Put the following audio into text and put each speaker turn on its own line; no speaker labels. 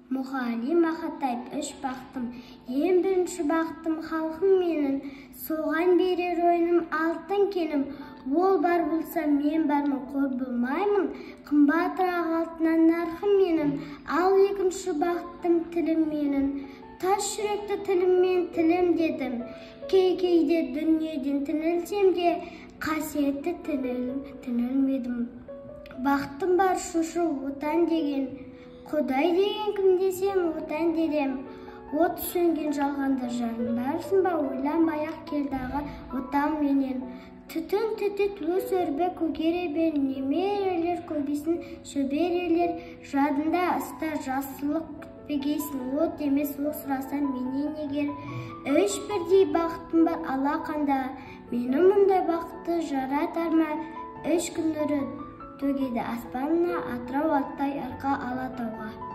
Мұқағали Мақатаев. Үш бақытым. Ең бірінші бақытым халқым менің, соған берер ойыным алтын кенім. Ол бар болса, мен бармын, қор болмаймын, қымбатырақ алтыннан нарқым менің. Ал екінші бақытым тілім менің, тас жүректі тіліммен тілім дедім. Кей-кейде дүниеден түңілсем де, қасиетті тілім түңілмедім. Бақытым бар үшінші Отан деген, Құдай деген кім десем, Отан дерем. От сөнген жалғанда жарындарсың ба, ойланбай-ақ келдағы Отан менен. Түтін түтіп өз өрбі көгере бер, немерелер көбейсін шөберелер. Жадында ыста жақсылық күтпегейсің, от емес ол сұрасаң менен егер. Үш бірдей бақытым бар алақанда, мені мұндай бақытты жаратар ма? Үш күн нұры төгеді аспанына, Атырау, Алтай, Арқа, Алатауға.